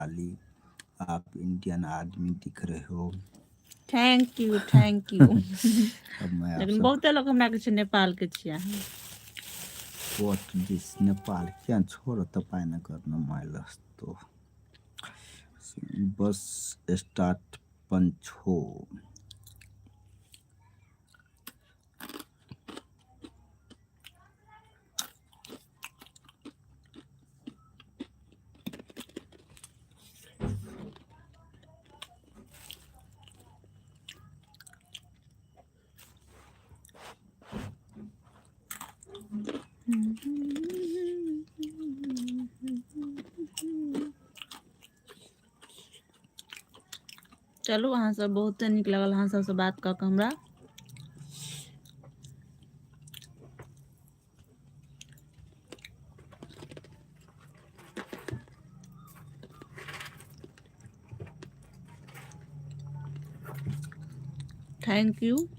नेपाली, आप इंडियन आदमी दिख रहे हो। Thank you, thank you. अब मैं आप लेकिन सब बहुते लोग हमरा कहै छै नेपालके छियै अहाँ। What this Nepal क्या छोरो तपाईँ नगर्नु मैले जस्तो बस स्टार्ट पन्छो। चलू, अहाँ सब बहुते नीक लागल अहाँ सबसँ बात कऽ कऽ हमरा। Thank you.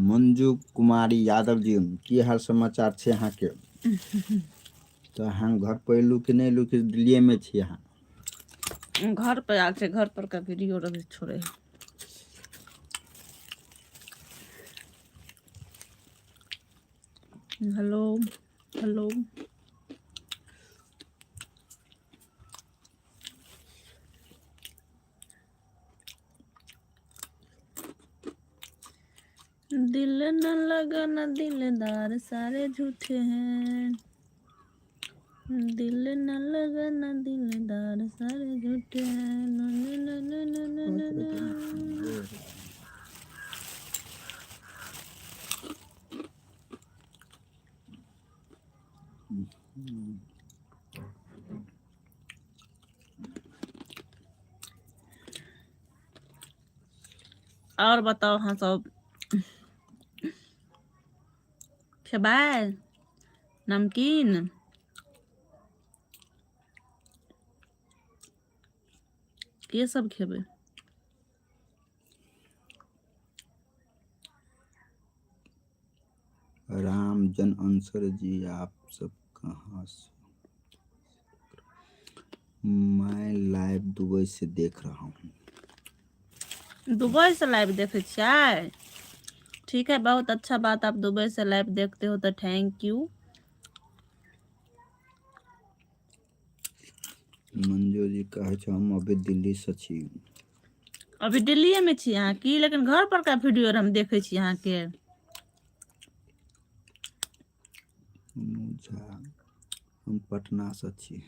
Manju Kumari Yadav ji, की हाल समाचार छै अहाँके? तऽ अहाँ घर पर एलू कि नहि एलू, कि दिल्लीएमे छी अहाँ? घर पर आयल छै, घर पर का वीडियो रहे छोड़े। हेलो हेलो, दिल न लगाना दिलदार सारे झूठे हैं, दिल न लगाना दिलदार सारे झूठे हैं, न न न न न न न न। और बताओ अहाँ सब खेबै नमकीन? के सब खेबै? राम जन अंसर जी, आप सब कहाँ से? मैं लाइव दुबई से देख रहा हूँ। दुबई से लाइव देखै छियै? ठीक है, बहुत अच्छा बात, आप दुबई से लाइव देखते हो तो thank you. Manju जी कहै छै हम अभी दिल्ली से छी। अभी दिल्लीए में छी अहाँ की? लेकिन घर पर का वीडियो हम देखै छी अहाँके। अनु झा, हम पटना से छी।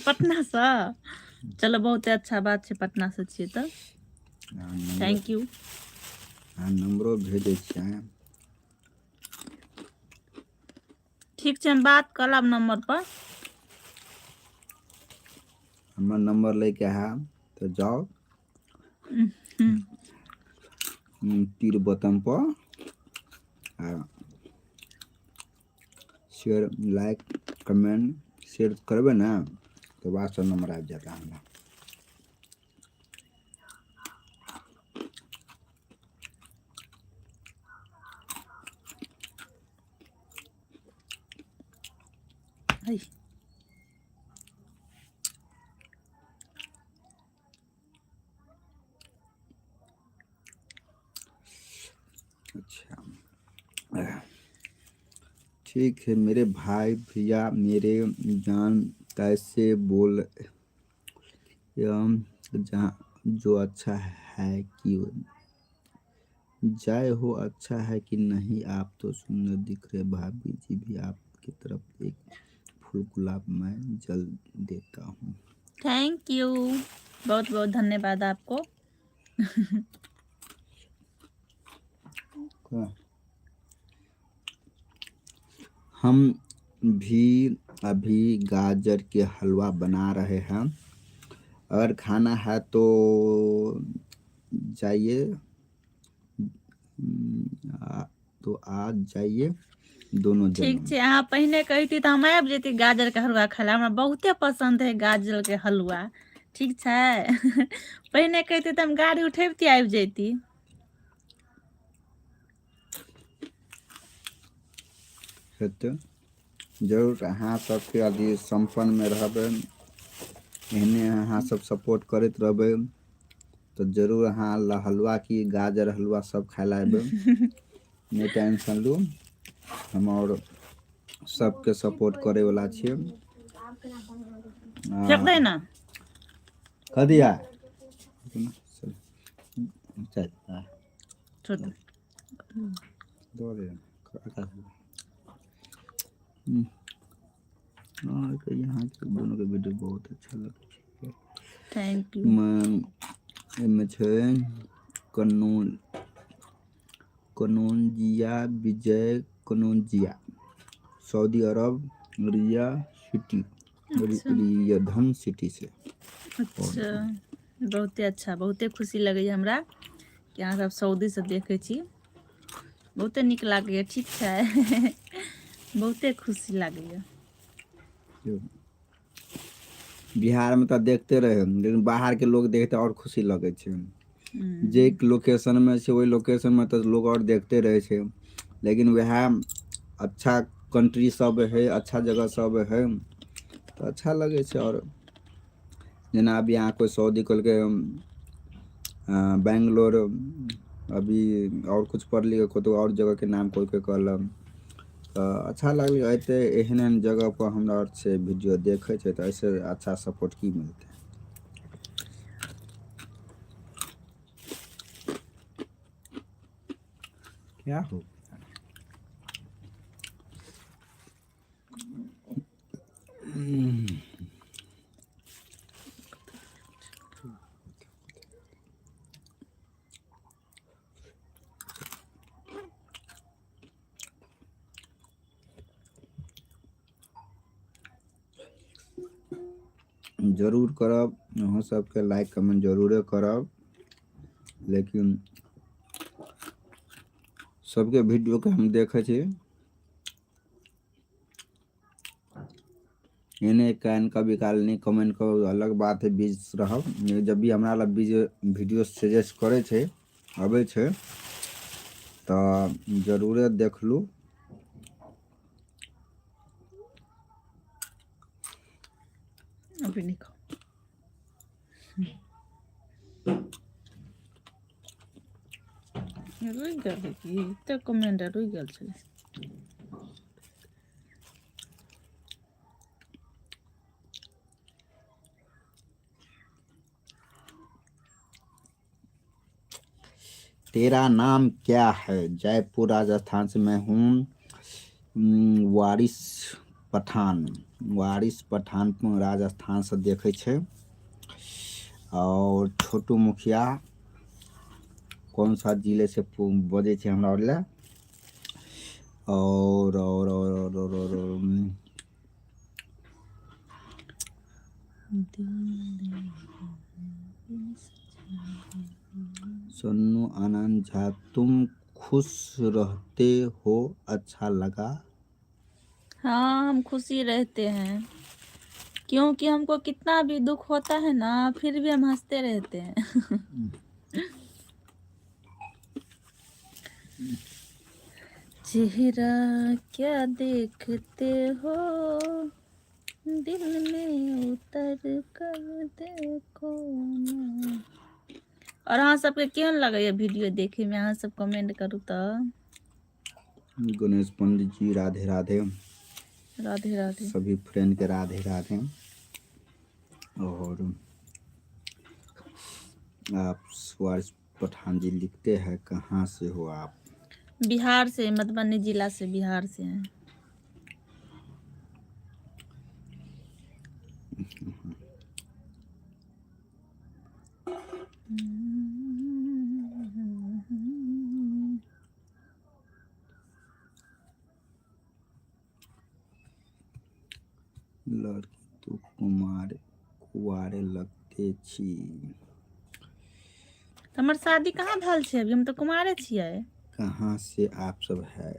पटना से? चलो, बहुते अच्छा बात छै, पटना से छियै तऽ अहाँ नंबर thank you. अहाँ नंबरो भेजै छियै। ठीक छै, हम बात कऽ लेब नंबर पर। हमर नंबर लैके है तऽ जाउ तीर बटन पर आ शेयर, लाइक, कमेंट, शेयर करबै ने तऽ व्हाट्सएप नंबर आबि जायत हमरा। है। अच्छा, ठीक है मेरे भाई भैया, मेरे जान, कैसे बोल जहाँ जो अच्छा है कि जय हो, अच्छा है कि नहीं? आप तो सुंदर दिख रहे, भाभी जी भी आपकी तरफ एक फूल गुलाब मैं जल देता हूँ। Thank you, बहुत बहुत धन्यवाद आपको। हम भी अभी गाजर के हलवा बना रहे हैं, अगर खाना है तो जाइए, तो आ जाइए दोनों ठीक जन। छै, अहाँ पहिने कहिती तऽ हम आबि जैती गाजरके हलुआ खाय लए। हमरा बहुते पसन्द है गाजरके हलुआ। ठीक छै। पहिने कहितै तऽ हम गाड़ी उठैबती आबि जैती। हेतै जरूर। अहाँ सबके यदि सम्पन्नमे रहबै, एहने अहाँ सब सपोर्ट करैत रहबै तऽ जरूर अहाँ हलुआ की गाजर हलुआ सब खाय लए अयबै। नहि टेंशन लू, हम आओर सबके सपोर्ट करैवला छियै। फेक दे ना। कथी आ छोड़ दे। यहाँ दोनों के वीडियो बहुत अच्छा लगै छै। Thank you. एहिमे छै कनौल कनौजिया, विजय कनौजिया, सऊदी अरब, रिया सिटी। अच्छा। रियधन सिटी से। अच्छा, बहुते अच्छा, बहुते खुशी लगैए हमरा कि अहाँ सब सऊदीसँ देखै छी। बहुते नीक लागैए। ठीक छै, बहुते खुशी लागैए। बिहारमे तऽ देखते रहै, लेकिन बाहरके लोक देखते आओर खुशी लगै छै। जे लोकेशनमे छै ओहि लोकेशनमे तऽ लोक आओर देखते रहै छै, लेकिन वएह अच्छा कंट्री सब है, अच्छा जगह सब है तऽ अच्छा लगै छै। आओर जेना अभी यहाँ कोइ सऊदी कहलकै बैंगलोर, अभी आओर कुछ पढ़लियै, कतहु आओर जगहके नाम कोइ कोइ कहलक तऽ अच्छा लागलै। एते एहन एहन जगहपर हमरा आर से वीडियो देखै छै तऽ एहिसँ अच्छा सपोर्ट की मिलतै। क्या हो जरूर करब अहाँ सबके लाइक कमेंट जरूरे करब, लेकिन सबके वीडियोके हम देखै छी। एने कान कभी काल नहि कमेंट करू अलग बात है, बीज रहब। जब भी हमरा लग बीज वीडियो सजेस्ट करै छै, अबै छै तऽ जरूरे देखलू। अभी नहीं खाओ। रुकि गेलै की? एते कमेंट रुकि गेल छलै। तेरा नाम क्या है? जयपुर राजस्थान से मैं हूँ। वारिस पठान, वारिस पठान राजस्थान से देखै छै। और छोटू मुखिया कौन सा जिले से बजै छै हमरा लए। और सोनू आनंद झा, तुम खुश रहते हो, अच्छा लगा। हाँ, हम खुशी रहते हैं क्योंकि हमको कितना भी दुख होता है ना, फिर भी हम हंसते रहते हैं। चेहरा क्या देखते हो, दिल में उतर कर देखो ना। और अहाँ सबके केहन लगैया वीडियो देखे में, अहाँ सब कमेंट करू तऽ। गणेश पंडित जी राधे राधे। राधे राधे। सभी फ्रेंड के राधे राधे। और आप वारिस पठान जी लिखते हैं, कहाँ से हो आप? बिहार से, मधुबनी जिला से, बिहार से हैं। लड़की तो कुमार कुआरे लगते छी। हमर शादी कहाँ भेल छै अभी, हम तऽ कुमारे छियै। कहाँ से आप सब है?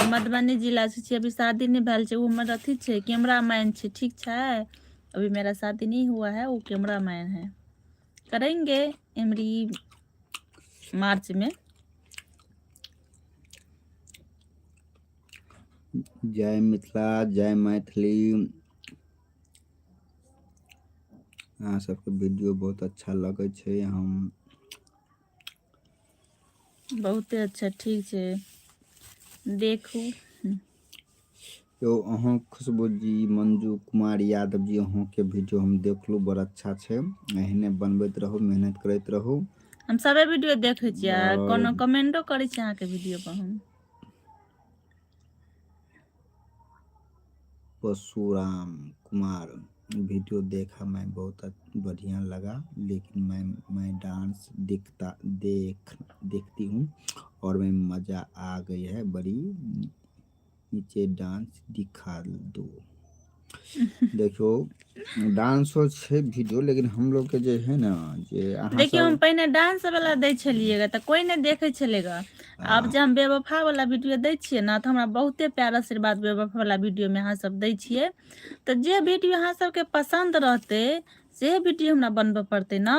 मधुबनी जिला से छियै, अभी शादी नहि भेल छै। ओ हमर अथी छै, कैमरा मैन छै, ठीक छै? अभी मेरा शादी नहीं हुआ है, वो कैमरा मैन है। करेंगे एमरी मार्च में। जय मिथिला, जय मैथिली। अहाँ सबके वीडियो बहुत अच्छा लगै छै। हम बहुते अच्छा, ठीक छै, देखू। यौ अहाँ खुशबू जी, मंजू कुमार यादव जी, अहाँके वीडियो हम देखलहुँ, बड़ अच्छा छै। एहने बनबैत रहू, मेहनत करैत रहू। हम सबे वीडियो देखै छियै आ आओर कोनो कमेंटो करै छी अहाँके वीडियो पर हम। परशुराम कुमार वीडियो देखा मैं, बहुत बढ़िया लगा, लेकिन मैं डांस दिखता देख देखती हूँ और मैं मज़ा आ गई है बड़ी, नीचे डांस दिखा दो। देखियौ, डांसो छै वीडियो, लेकिन हम लोग के जे है ने जे अहाँ देखियौ, हम सब पहिने डांस वाला दै छलियै गे तऽ कोइ नहि देखै छलै ग। आब जे हम बेवफा वाला वीडियो दै छियै ने तऽ हमरा बहुते प्यार आशीर्वाद बेवफा वाला वीडियोमे अहाँ सब दै छियै। तऽ जे वीडियो अहाँ सबके पसन्द रहतै से वीडियो हमरा बनबऽ पड़तै ने,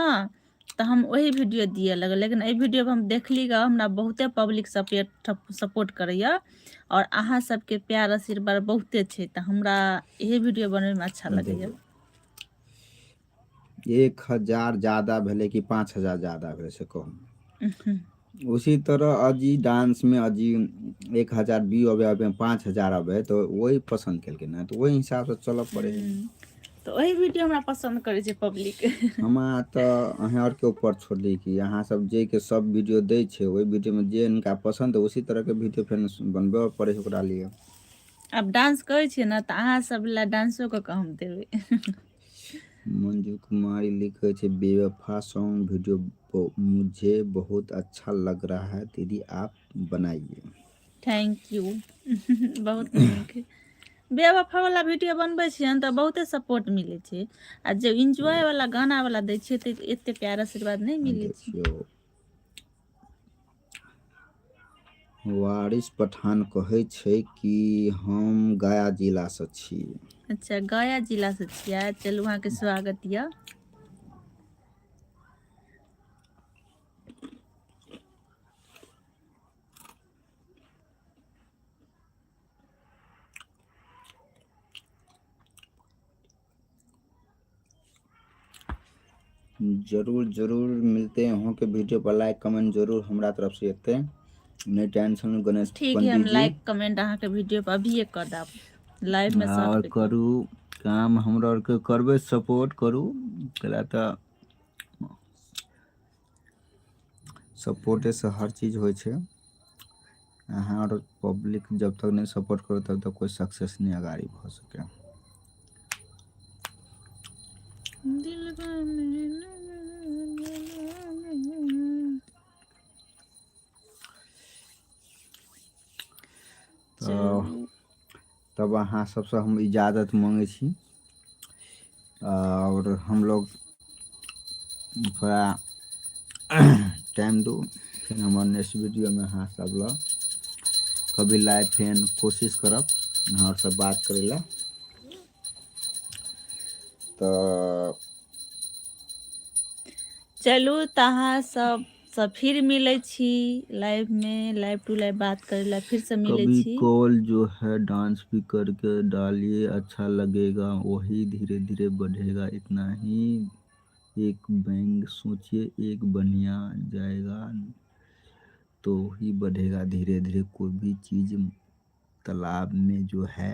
तऽ हम ओही वीडियो दिअ लगल। लेकिन एहि वीडियो हम देखली ग, हमरा बहुते पब्लिक सपोर्ट करैया और अहाँ सबके प्यार आशीर्वाद बहुते छै, तऽ हमरा इहे वीडियो बनबैमे अच्छा लगैया। देखियौ, 1000 जादा भेलै कि 5000 जादा भेलै से कहू। उसी तरह अजी डांसमे अजी 1000 व्यू अबै अबै 5000 अबै तऽ वही पसन्द केलकै ने, तऽ ओहि हिसाबसँ चलऽ पड़ै है। तऽ ओही वीडियो हमरा पसन्द करै छै पब्लिक। हमरा तऽ अहाँ आरके ऊपर छोड़ली कि अहाँ सब जाहिके सब वीडियो दै छै, ओहि वीडियोमे जे हिनका पसन्द उसी तरहके वीडियो फेर बनबऽ पड़ै छै ओकरा लिए। आब डांस करै छियै ने तऽ अहाँ सब लए डांसो कऽ कऽ हम देबै। मंजू कुमारी लिखे छै बेवफा सॉन्ग वीडियो मुझे बहुत अच्छा लग रहा है दीदी, आप बनाइए। Thank you, बहुत नीक। बेवफा वाला वीडियो बनबै छियै ने तऽ बहुते सपोर्ट मिलै छै, आ जे एन्जॉय वाला गाना वाला दै छियै तऽ एते प्यार आशीर्वाद नहि मिलै छै। देखियौ, वारिस पठान कहै छै कि हम गया जिलासँ छी। अच्छा, गया जिलासँ छियै, चलू अहाँके स्वागत यऽ। जरूर जरूर मिलते हैं अहाँके वीडियो पर, लाइक कमेंट जरूर हमरा तरफ से एतै, नहि टेंशन गणेश ठीक है, हम पंडित जी। लाइक कमेंट अहाँके वीडियो पर अभिये कऽ देब लाइव मे आओर सर्च कऽ। करू काम, हमरा आरके करबै सपोर्ट करू, कैला तऽ सपोर्टेसँ हर चीज होइ छै। अहाँ आओर पब्लिक जब तक नहि सपोर्ट करू तब तक कोइ सक्सेस नहि अगाड़ी भऽ सकै। तऽ चलू, तब अहाँ सबसँ हम इजाजत माँगै छी आओर हमलोग थोड़ा टाइम दू, फेर हमर नेक्स्ट वीडियोमे अहाँ सब लग कभी लाइव फेर कोशिश करब अहाँ आओरसँ बात करै लए। तऽ चलू तऽ अहाँ सबसँ फिर मिलै छी लाइवमे, लाइव टू लाइव बात करै लए फिरसँ मिलै कभी छी। कॉल जो है डांस भी करके डालिए, अच्छा लगेगा, वही धीरे धीरे बढ़ेगा। इतना ही एक बैंग सोचिए, एक बढ़िया जाएगा तो ही बढ़ेगा धीरे धीरे। कोई भी चीज़ तालाब में जो है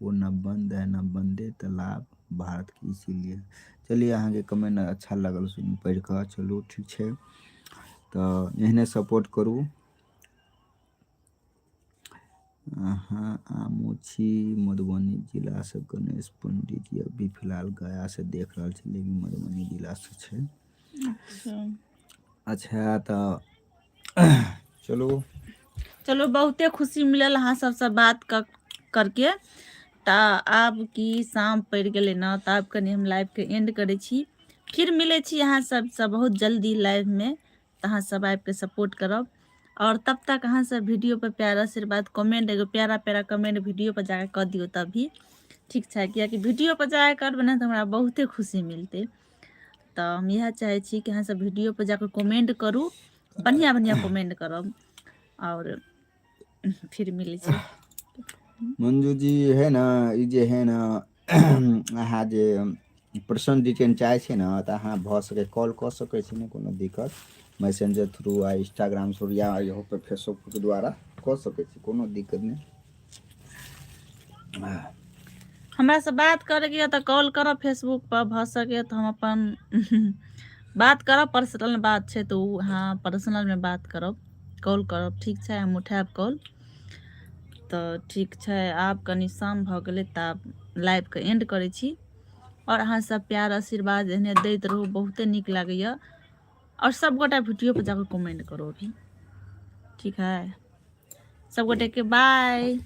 वो न बंद है न बंदे तालाब भारत की, इसीलिए। चलिए, अहाँके कमेंट अच्छा लगल सुनि पढ़ि कऽ। चलू ठीक छै, तऽ एहने सपोर्ट करू। अहाँ आमो छी मधुबनी जिलासँ। गणेश पंडित जी अभी फिलहाल गयासँ देख रहल छी, लेकिन मधुबनी जिलासँ छै। अच्छा। अच्छा, तऽ चलू। चलू, बहुते खुशी मिलल अहाँ सबसँ बात करके। तऽ आब की शाम पड़ि गेलै ने, तऽ आब कनि हम लाइवके एंड करै छी। फिर मिलै छी अहाँ सबसँ बहुत जल्दी लाइवमे, तऽ अहाँ सब आबिके सपोर्ट करब और तब तक अहाँ सब वीडियो पर प्यार आशीर्वाद कमेंट, एगो प्यारा प्यारा कमेंट वीडियो पर जाके कऽ दियौ तभी। ठीक छै, कियाकि वीडियो पर जाके करबै ने तऽ हमरा बहुते खुशी मिलतै। तऽ हम इएह चाहै छी कि अहाँसभ वीडियो पर जाकऽ कमेंट करू, बढ़िआँ बढ़िआँ कमेंट करब। आओर फिर मिलै छी। मंजू जी है ने, ई जे है ने, अहाँ जे पर्सनल डिटेल चाहै छियै ने, तऽ अहाँ भऽ सकै कॉल कऽ सकै छी, नहि कोनो दिक्कत। मैसेंजर थ्रू आ इंस्टाग्राम थ्रू या इहो पर फेसबुक द्वारा कऽ सकै छी, कोनो दिक्कत नहि। हमरासँ बात करैके यऽ तऽ कॉल करब फेसबुक पर, भऽ सकैए तऽ हम अपन बात करब। पर्सनल बात छै तऽ ओ अहाँ पर्सनलमे बात करब, कॉल करब, ठीक छै? हम उठायब कॉल। तऽ ठीक छै, आब कनि शाम भऽ गेलै तऽ आब लाइवके एंड करै छी। आओर अहाँसभ प्यार आशीर्वाद एहने दैत रहू, बहुते नीक लागैए। आओर सबगोटा वीडियो पर जाकऽ कमेंट करू अभी, ठीक है? सबगोटेके बाय।